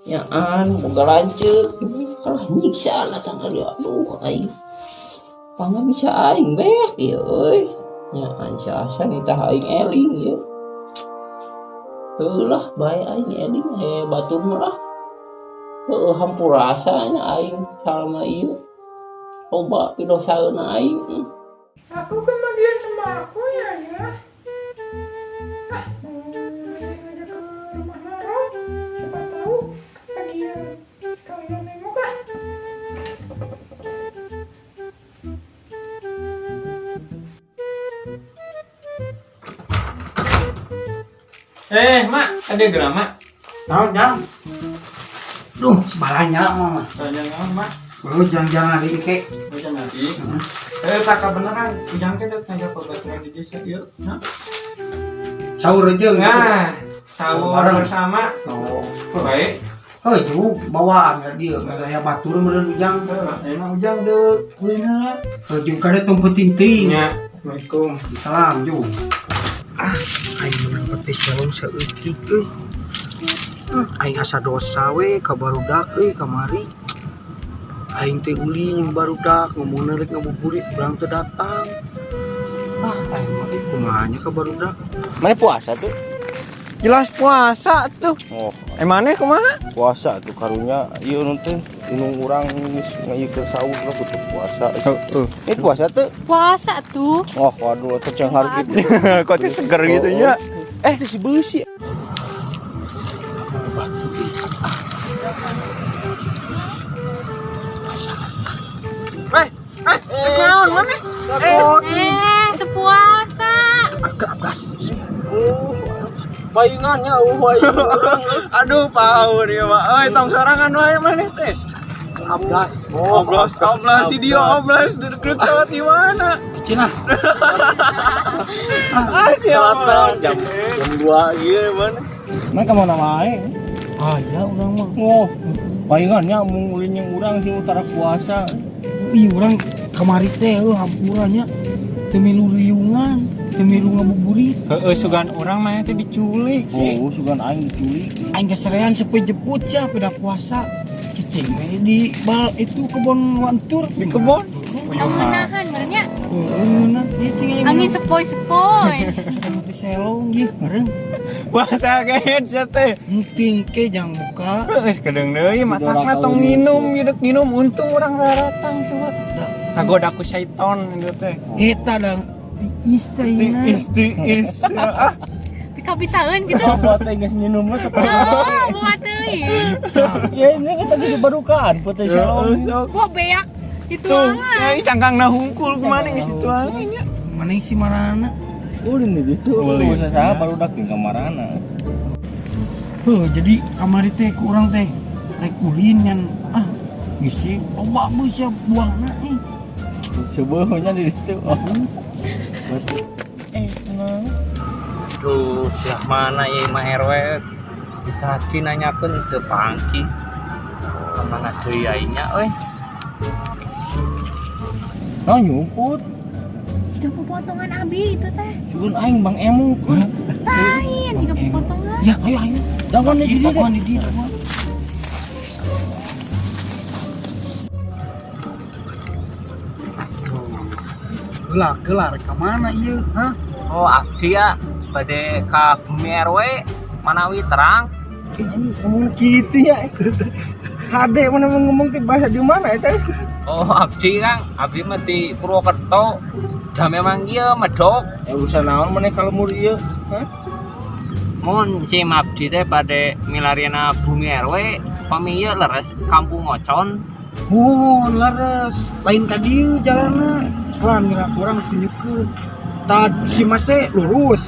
Nyaan boga lanceuk. Kalah nyiksa datang ka dieu. Aduh aing. Pangga bisa aing beak ieu euy. Nyaan si Asa nitah aing eling ieu. Heulah bae aing eling batur mah lah. Heueuh hampurasa nya aing salama ieu. Loba pidosaeuna aing. Aku kemudian sama aku ya ya. Ah, mau aja ke rumah Naro. Siapa tahu bagian sekalian nengok ah. Mak, ada gerama? Naon jang? Duh, sebalanya mama. Tanya naon, Mak? Oh, jangan-jangan lagi kek. Jangan lagi. Tak kebenaran. Ujang teh dek ngajak babaturan di desa ieu. Nah. Sahur aja gitu. Nah, sahur Bareng. bersama. Oh. Baik. Heuh, jauh bawaan ya dia. Saya batur meureun ujang. Emang ujang deuk ulin heula. Heuh, jeung kada tong penting teuing. Nya, Assalamualaikum. Salam, jung. Ah, aing menang petis calon saeutik euy. Aing asa dosa we ka barudak euy kamari. Aing teh ulin jeung barudak ngomongna rek ngabuburit urang teu datang. Ah, aing mah euy kumaha nya ka barudak. Mana puasa tuh? Jelas puasa tuh. Oh, Emangnya kumaha? puasa tuh karunya ieu nu teh indung urang geus ngayeukeun sahur lah kudu puasa. Heeh. Ini puasa tuh. Puasa tuh. Oh, waduh teh cenghar gitu. Kok teh seger gitu nya? Itu si beusi. Naon mana? Teu puasa. Oh, paingannya aing urang. Aduh, paur ya, Pak. Euy, tong sorangan wae maneh teh. Ablas. Oh, oblas, oblas di dia oblas duduk salat di mana? Cina. Ah, Salat siapa? naon jam jam 2 ieu mana? Mana ka mana wae? Ah, ya urang mah. Oh, paingannya mung ulin jeung urang sing utara puasa. Ih, urang kamari teh heuh hampura nya. Teu milu riungan, teu milu ngabuburit. Heeh, sugan urang mah teh diculik sih. Oh, sugan aing diculik. Aing keserean sepi jeput sia pada puasa. Cicing we di bal itu kebon wantur Di kebon? Nahan benernya. Heeh, nah, ieu tinggal Angin sepoi-sepoi. Tapi selong ieu bareng. Puasa kayak sia teh. Penting ke jangan buka. Geus kedeung deui matakna tong nginum, ieu deuk nginum untung urang raratang tuh. Kagoda ku syaiton ieu teh. Eta dang tiis caina. Tiis tiis. Ah, Pikabisaeun gitu. Apa teh geus nginum mah teu Oh, buat teuing. Ya ini kita geus barukan potensial. sok. Gua beak itu Tuh, ya cangkangna hungkul kumaha geus dituangan nya. Mana si marana? Ulin di ditu. Ulin. Ulin saha barudak di kamarana. Heuh, jadi kamari teh ku urang teh rek ulin ngan ah geus sih loba beuh sia buahna euy. Sebeuhnya di ditu. Oh. Duh, belah mana ya mah RW? Ditagi nanyakeun teu pangki. Kamana deui aing nya euy? Nah nyumput. Jika potongan abi itu teh. Sugan aing Bang Emuk. Lain jika potongan. Ya, ayo ayo. Dawan di dieu. Dagoan di dieu. Dagoan. Gelar, gelar ka mana ieu? Hah? Oh, abdi ya bade ka bumi RW manawi terang. Ngomong gitu ya. Hade mana mau ngomong teh bahasa di mana eta? Oh, abdi Kang, abdi mah di Purwokerto. Da memang ieu medok. Urusan naon maneh ka lemur ieu? Hah? Mun si abdi teh bade milariana bumi RW, pami ieu leres Kampung Ngocon. Oh, leres. Lain ka dieu jalanna. Salah ngira kurang tunjukkeun. Tah si Mas teh lurus.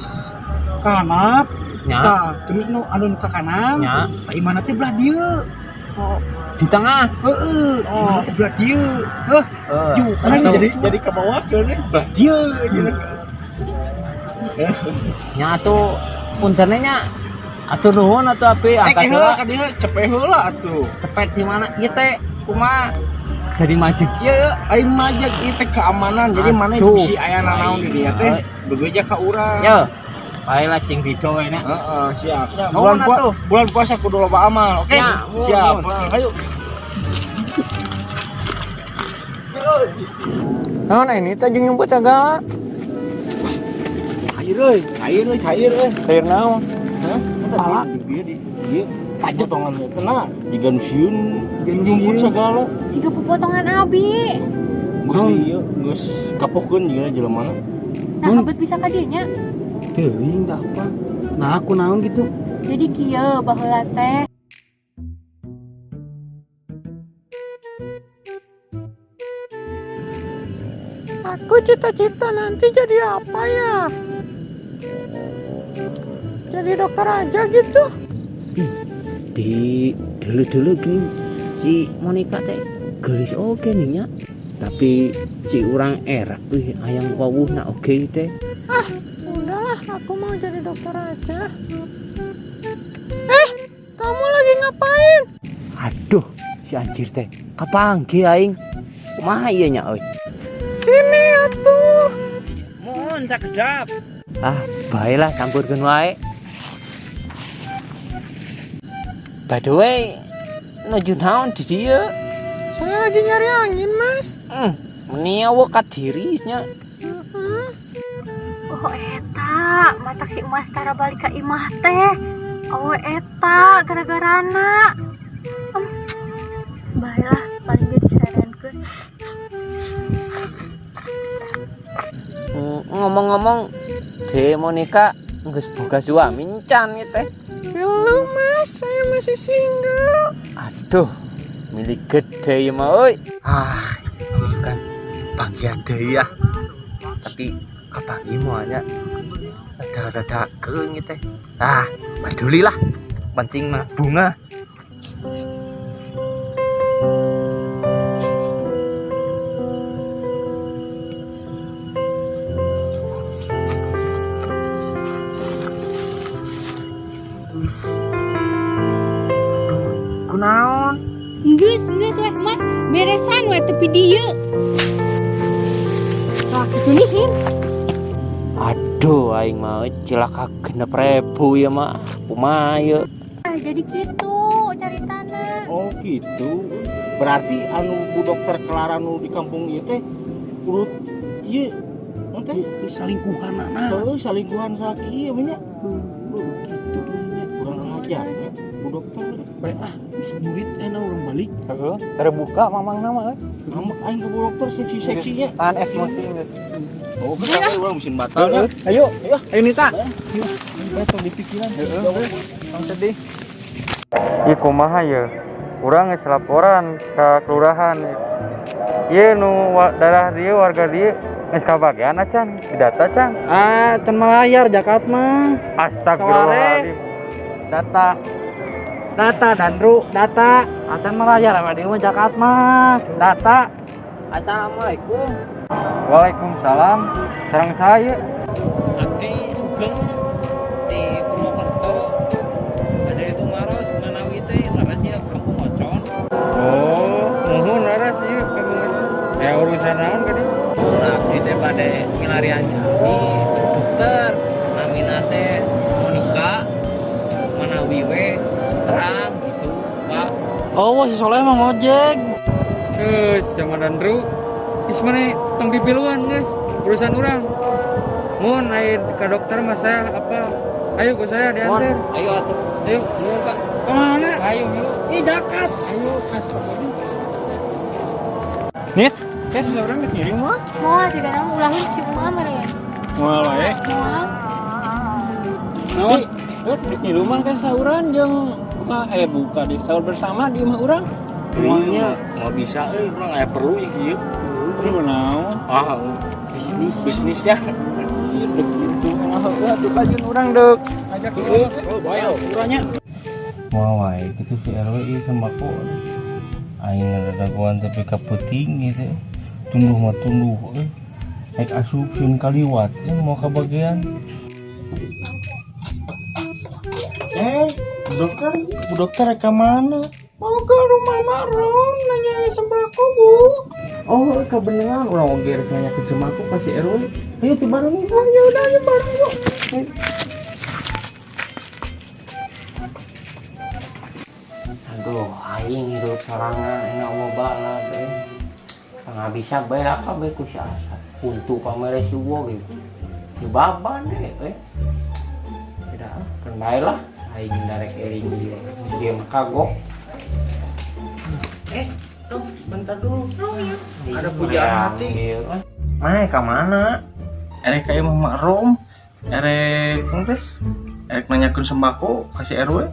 Kanap, Nya, tah terus nu anu nu ka kanan, nya tah imana teh belah dieu. di tengah. Heeh, Oh. imana teh belah dieu. Heuh, Heeh. ju Karena kanan jadi ke bawah keun belah dieu gitu. Nya atuh puntene nya. Atuh nuhun atuh abdi Eh angkat heula heula. ka dieu cepet heula atuh. Cepet di mana ieu teh kumaha jadi majek ieu. Aing majek ieu teh keamanan jadi mana Aduh. bisi aya nanaon di dieu teh bebeja ka urang. Yo. Baiklah cing ridho we nya. Heeh, siap. Ya, Nuhun bulan puasa, atuh. bulan puasa kudu loba amal, oke? Ya, nuhun, Siap. nuhun. Heeh, ayo. Naon ini teh jeung nyumput sagala? Cair euy, cair euy, cair euy. Cair naon? Hah? Pala. Di dieu di ieu potongan eta na jiga nu sieun nyumput sagala. Siga popotongan abi. Geus di ieu geus kapokeun jiga jelema. Nah, kabet bisa ka dieu nya. Teuing dah apa? Nah, aku naon gitu. Jadi kieu baheula teh. Aku cita-cita nanti jadi apa ya? Jadi dokter aja gitu. Di dulu-dulu gini si Monica teh geulis oge nih nya. Tapi si urang era wih hayang wawuhna oge teh. Ah, udahlah, aku mau jadi dokter aja. Eh, kamu lagi ngapain? Aduh, si anjir teh kapanggih aing. Kumaha ieu nya euy? Sini atuh. Mohon sakedap. Ah, baelah sampurkeun wae. By the way, nuju naon di dieu? Saya lagi nyari angin, Mas. Meni eueuh kadiri nya. Mm-mm. Oh eta, matak si Emas tara balik ka imah teh. Oh eta, gara-garana. Baiklah, paling ge disarankeun. Ngomong-ngomong, De Monica geus boga suami encan ieu teh. Belum, Mas. Saya masih single. Aduh, milik gede ieu mah euy. Ah, itu kan bagian deui ya. Tapi kapanggih moalnya rada-rada keung ieu teh. Ah, peduli lah. Penting mah bunga. Kunaon? Geus, geus we, Mas. Beresan we tepi dieu. Wah, kitu nih, Hin. Aduh, aing mah cilaka 6000 ya mah. Kumaha ieu? Ah, jadi gitu caritana. Oh gitu. Berarti anu Bu Dokter Clara nu di kampung ieu teh urut ieu teh Salingkuhan anak. heuh salingkuhan salaki ieu mah nya. Gitu nya kurang ajar nya Bu Dokter. Baiklah, bisa murid enak orang balik. Heeh, terbuka mamang nama euy. Ngambek aing ke Bu Dokter seksi-seksinya. Tahan emosi geus. Oh, kenapa urang mesin batal ya? Ayo, ayo Nita. Batal di pikiran. Heeh, tong sedih. Ih kumaha ye? Urang geus laporan ka kelurahan. Ieu nu daerah dieu warga dieu geus kabagian acan didata can. Ah, can malayar Jakarta mah. Astagfirullahaladzim. Data. Data Dandru, data. Acan malayar sama dia mah Jakarta mah. Data. Assalamualaikum. Waalaikumsalam. Sareng saya. Abdi Sugeng di Purwokerto. Ada itu maros manawi teh leres ya kampung Ocon. Oh, muhun laras ieu kampung Ocon. Ya urusan naon ka dieu? Nah, abdi teh bade milarian jalmi dokter namina teh Monica manawi we terang gitu, Pak. Oh, si Soleh mah ngojek. Geus, zaman Dandru. Geus maneh tong pipiluan geus. Urusan urang. Mun aya ka dokter mah saya apa? Ayo ku saya diantar. Ayo atuh. Ayo, Nuhun, Pak. Kemana? Ayo, milu. Ih, Jakarta. Ayo, astagfirullah. Nit, kayak sudah orang dikirim mah. Moal sih kadang ulahin si Emak meureun. Moal wae. Moal. Naon? Eh, dikiruman kan sahuran jeung buka di sahur bersama di imah urang. Moalnya mau bisa euy urang aya perlu ieu kieu. Perlu naon? Ah, bisnis bisnisnya. Ih, dek gitu. Emang heueuh atuh kajeun urang deuk. Ajak Heeh, ieu. oh bae urangnya. Moal wae kitu si RW ieu sembako. Aing ngadaguan tapi ka peuting gitu. Tunduh mah tunduh euy. Rek asup sieun kaliwat euy moal kabagean. Bu dokter, Bu dokter rek ka mana? Mau ke rumah Mak Rom nanyain sembako, Bu. Oh, kebenaran urang oge rek nanyakeun sembako ka si RW. Ayo tuh bareng yuk. Oh, ya udah ayo bareng yuk. Ayo. Aduh, aing hidup sorangan enak mau balag euy. Tengah bisa beak kabeh ku si Asad. Kuntu pamere si Uwo gitu. Dibaban deh euy. Tidak, kan bae lah aing darek euy ieu. Dia mah kagok. Eh, dong, bentar dulu. Ada pujaan hati. Mana ka mana? Erek ka imah Mak Rom. Erek naon teh? Erek nanyakeun sembako ka si RW.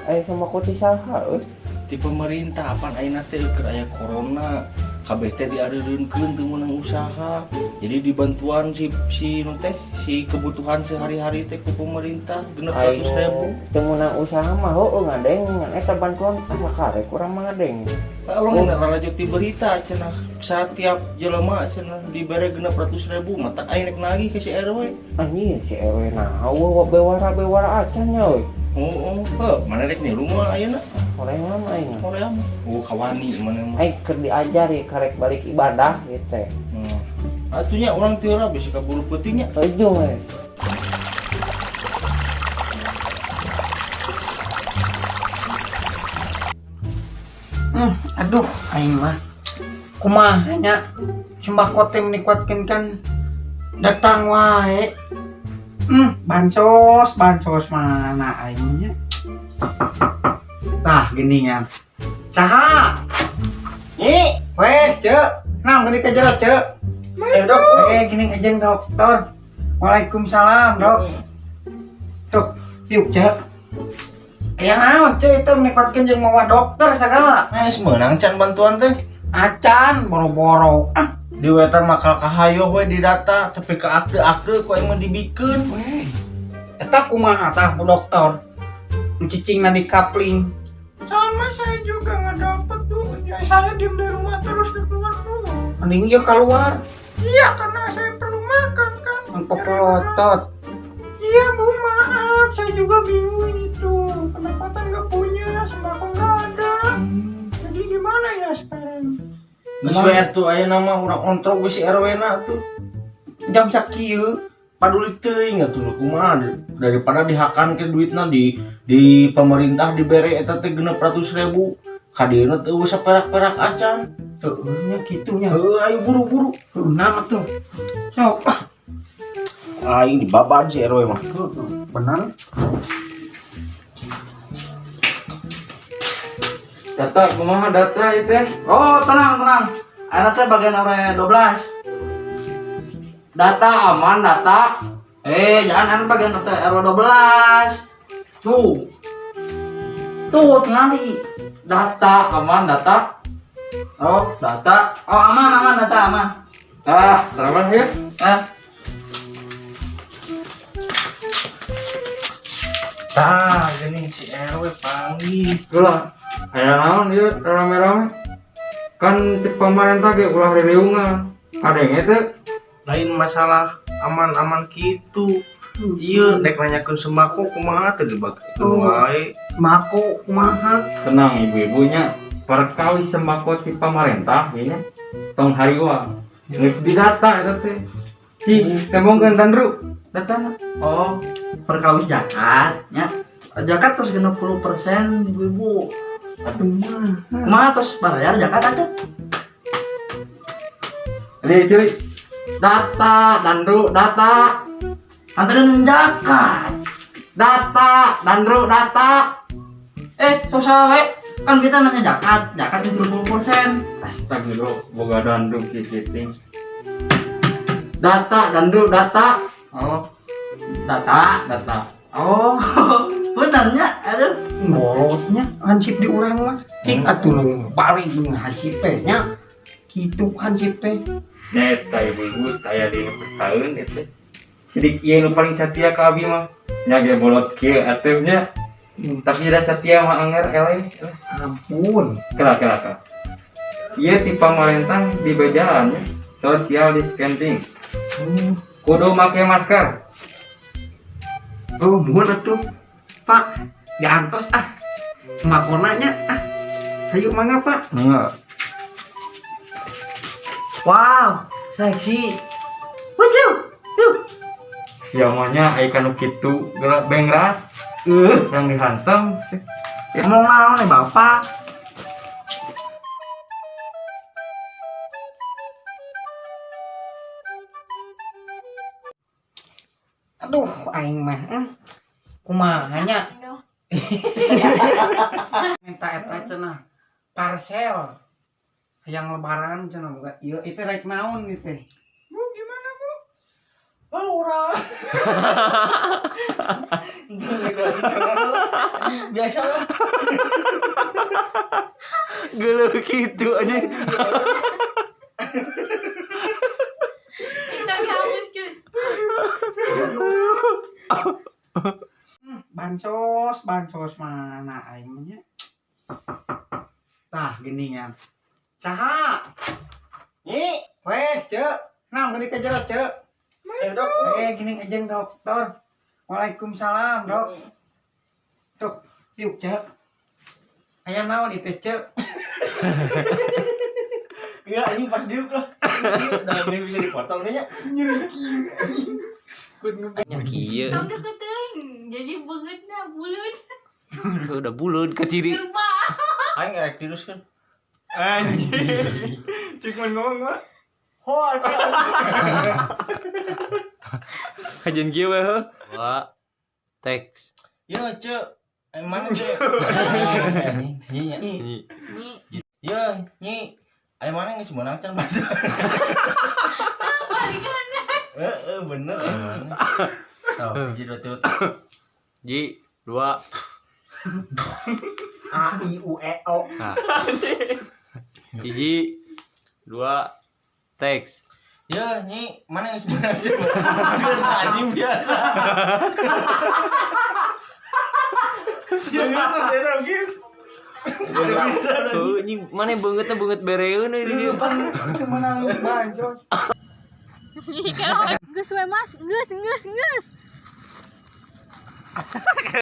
Eh, sembako ti saha euy? Di pemerintah apaan ayeuna teh keur aya corona. Kabeh teh diareureunkeun teu meunang usaha. Jadi dibantuan si si nu teh si kebutuhan sehari-hari teh ku pemerintah 600.000. Teu meunang usaha mah heueuh ngadeng ngan eta bantuan asa karek urang mah ngadeng. Urang lanjut di berita cenah setiap jelema cenah dibere 600.000 mata aing rek nagih ke si RW. Anjir si RW nah eueuh bewara-bewara acan nya euy. Oh, oh, mana rek nilu mah ayeuna? Hoream aing. Hoream. Oh, kawani mana mah. Aing keur diajari karek balik ibadah gitu teh. Atunya urang teu lah bisa kaburu peutingnya. Heujuh we. Aduh, aing mah. Kumaha nya sembako teh menikuatkeun kan datang wae. Bansos, bansos mana aing nya. Tah gini nya. Saha? Nyi, weh, Cek. Nah, gini ke jero, Cek. Eh, Dok. Eh, gini aja dokter. Waalaikumsalam, Dok. Dok, yuk, Cek. Ya naon, Cek, itu menikuatkeun jeung mawa dokter sagala. Nah, geus meunang can bantuan teh. Acan boro-boro. Ah, Di wetan makal kahayo we didata tapi ke akte-akte ku aing mah dibikeun. Weh. Eta kumaha tah bu dokter? Nu cicingna di kapling. Sama saya juga nggak dapet bu. Ya saya diem di rumah terus nggak keluar keluar. Mending ieu keluar. Iya karena saya perlu makan kan. Mengkopelotot. Iya bu maaf, saya juga bingung itu. Pendapatan nggak punya, sembako nggak ada. Jadi gimana ya sekarang? Geus we atuh ayeuna mah urang ontrog we si RW na tuh. Jam sakieu Paduli teuing atuh nu kumaha daripada dihakan ke duitna di pemerintah dibere eta teh 600.000. Kadieuna teu eueuh saperak-perak acan. Heueuh nya kitu nya. Heueuh ayo buru-buru. Heueuh nama tuh. Sok ah. Aing dibaban si RW mah. Heueuh, bener. Data kumaha data ieu teh? Oh, tenang, tenang. Ayeuna teh bagian RW 12. Data aman data. Eh, jangan ayeuna bagian RT RW 12. Tuh. Tuh, tingali. Data aman data. Oh, data. Oh, aman, aman, data aman. Ah, terang ya. Eh, Tah, geuning si RW panggih. Ulah, aya naon ieu rame-rame? Kan cek pamarentah ge ulah ririungan. Kadenge teh Lain masalah aman-aman gitu. Iya, rek nanyakeun sembako kumaha teh dibagikeun wae. Mako kumaha? Tenang ibu-ibunya, perkawis sembako ti pamarentah ieu nya. Tong hariwang. Geus didata eta teh. Cing, tembongkeun dandru. Datana. Oh, perkawis zakat nya. Zakat terus 60% ibu-ibu. Aduh mah. Kumaha terus bayar zakat atuh? Jadi ciri data dandru data Anterin zakat. Data dandru data. Eh, susah we. Kan kita nanya zakat, zakat 70%. Astagfirullah, boga dandru kieu ting. Data dandru data. Oh. Data. Data. Oh, benernya, aduh. Bolotnya hansip di urang mah. Cik atuh nu balik nu hansip teh nya. Kitu hansip teh. Neta ibu-ibu saya di persaeun itu. Sidik ieu nu paling setia ka abi mah. Nya ge bolot kieu atuh nya. Tapi da setia mah anger eleh. Ampun. Kela kela kela. Ieu ti pamarentah di bejaan nya. Social distancing. Kudu make masker. Oh, muhun atuh. Pak, diantos ah. Sembakona nya ah. Hayu mangga, Pak. Enggak. Wow, seksi. Lucu. Tuh. Siamanya ai kanu kitu gerak bengras. Yang dihantam sih. Ngomong naon nih bapak? Aduh, aing mah. Kumaha nya? Aduh. Minta eta cenah parcel yang lebaran cenah boga ieu itu rek naon ieu teh. Bu, gimana Bu? Ora. Biasa lah. Geuleuh kitu anjing. Kita dihapus cus. Bansos, bansos mana aing mah nya. Tah gini nya. Saha? Nyi, Weh, Cek. Nah, gini ke jero, Cek. Dok. Gini jeung dokter. Waalaikumsalam, Dok. Dok, yuk, Cek. Aya naon ieu teh, Cek? Iya, anjing pas diuk lah. Nah, ini bisa dipotong nih ya. Nya kieu. Tong deket teuing. Jadi beungeutna buleud. Udah buleud ka ciri. Kurba. Aing ngerek tirus kan. Anjing. Cik mun ngomong mah. Ho, Kajian kieu we heuh. Dua. Teks. Yo, Cek. Mana, Cek? Nyi, nyi. Nyi. Yo, nyi. Ayo mana geus meunang can bantu. Balikan. Heeh, bener eh mana. Tuh, hiji dua tilu. Ji, dua. A I U E O. Nah. Hiji, dua, teks. Yo, nyi, mana geus meunang can? Anjing biasa. Siapa tuh saya tahu guys. Bisa. Tuh, ini mana beungeutna beungeut bereun euy di dieu. Itu menang bansos. Geus we Mas, geus geus geus.